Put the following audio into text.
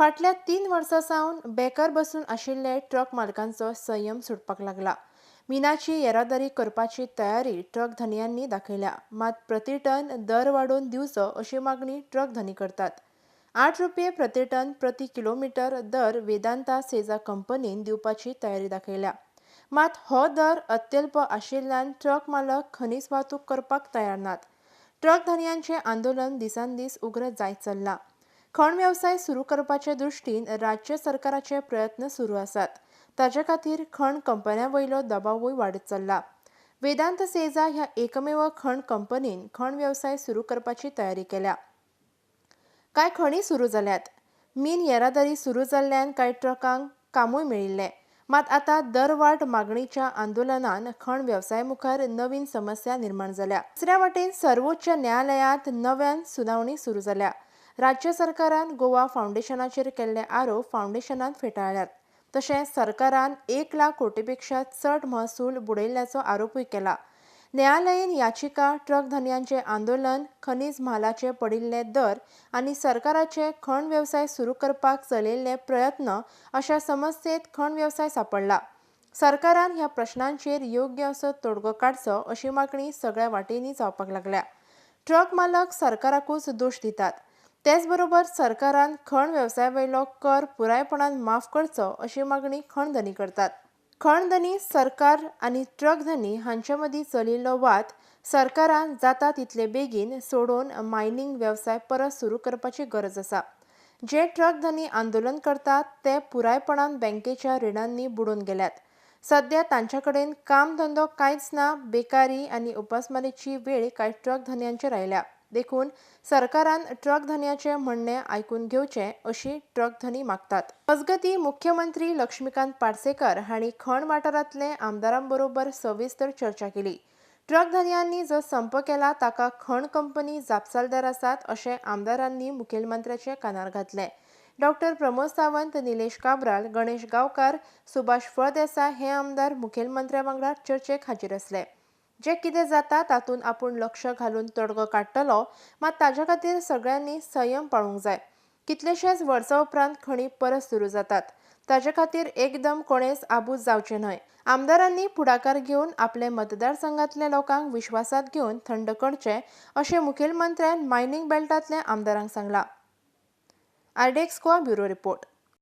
फाटल्या 3 वर्सां सावन बेकार बसून आशिल्ले ट्रक मालकांचो संयम सुटपाक लागला. मिनाची येरादारी करपाची तयारी ट्रक धनयांनी दाखयल्या, मात प्रति टन दर वाडोवन दिवचो अशी मागणी ट्रक धनी करतात. 8 रुपये प्रति टन प्रति किलोमिटर दर वेदांता सेजा कंपनीन दिवपाची तयारी दाखयल्या. मात हो दर अत्यल्प आशिल्ल्यान ट्रक मालक खनीज वाहतूक करपाक तयार नात. ट्रक धनयांचें आंदोलन दिसान दीस उग्र जायत चल्लां. खण वेवसाय सुरू करपाचे दृश्टीन राज्य सरकाराचे प्रयत्न सुरू आसात. ताचे खातीर खण कंपन्यां वयलो दबावूय वाडत चल्ला. वेदांत सेजा ह्या एकमेव खण कंपनीन खण वेवसाय सुरू करपाची तयारी केल्या. कांय खणी सुरू जाल्यात. मीन येरादारी सुरू जाल्ल्यान कांय ट्रकांक कामूय मेळिल्लें. मात आतां दरवाड मागणीच्या आंदोलनान खण वेवसाया मुखार नवीन समस्या निर्माण जाल्या. दुसऱ्या वटेन सर्वोच्च न्यायालयांत नव्यान सुनावणी सुरू जाल्या. राज्य सरकारान गोवा फावंडेशनाचेर केल्ले आरोप फावंडेशनान फेटाळ्ळ्यात. तशेंच सरकारान 1 लाख कोटीपेक्षा चड महसूल बुडयल्ल्याचो आरोपूय केला. न्यायालयीन याचिका, ट्रक धनयांचे आंदोलन, खनीज म्हालाचे पडिल्ले दर आनी सरकाराचे खण वेवसाय सुरू करपाक चलयल्ले प्रयत्न अशा समस्येत खण वेवसाय सांपडला. सरकारान ह्या प्रश्नांचेर योग्य असो तोडगो काडचो अशी मागणी सगळ्या वाटेंनी जावपाक लागल्या. ट्रक मालक सरकाराकूच दोश दितात. तेच बरोबर सरकारान खण वेवसाया वयलो कर पुरायपणान माफ करचो अशी मागणी खणधनी करतात. खणधनी, सरकार आनी ट्रक धनी हांचे मदीं चलिल्लो वाद सरकारान जाता तितले बेगीन सोडोवन मायनींग वेवसाय परत सुरू करपाची गरज आसा. जे ट्रक धनी आंदोलन करतात ते पुरायपणान बँकेच्या रिणांनी बुडून गेल्यात. सध्या तांचे कडेन काम धंदो कांयच ना. बेकारी आनी उपासमारीची वेळ कांय ट्रक धनयांचेर आयल्या. देखून सरकारान ट्रक धनयाचें म्हणणें आयकून घेवचें अशी ट्रक धनी मागतात. मजगतीं, मुख्यमंत्री लक्ष्मीकांत पार्सेकर हांणी खण वाठारांतले आमदारां बरोबर सविस्तर चर्चा केली. ट्रक धनयांनी जो संप केला ताका खण कंपनी जापसालदार आसात अशें आमदारांनी मुखेलमंत्र्याच्या कानार घातलें. डॉक्टर प्रमोद सावंत, निलेश काब्राल, गणेश गांवकार, सुभाष फळदेसाय हे आमदार मुखेलमंत्र्या वांगडा चर्चेक हाजीर आसले. जें कितें जाता तातूंत आपूण लक्ष घालून तोडगो काडटलो, मात ताच्या खातीर सगळ्यांनी संयम पाळूंक जाय. कितलेशेच वर्सां उपरांत खणी परत सुरू जातात. ताचे खातीर एकदम कोणेच आबूज जावचें न्हय. आमदारांनी फुडाकार घेवन आपले मतदारसंघातल्या लोकांक विश्वासात घेवन थंड करचें अशें मुखेलमंत्र्यान मायनींग बेल्टांतल्या आमदारांक सांगलां. RDX Goa, bureau report.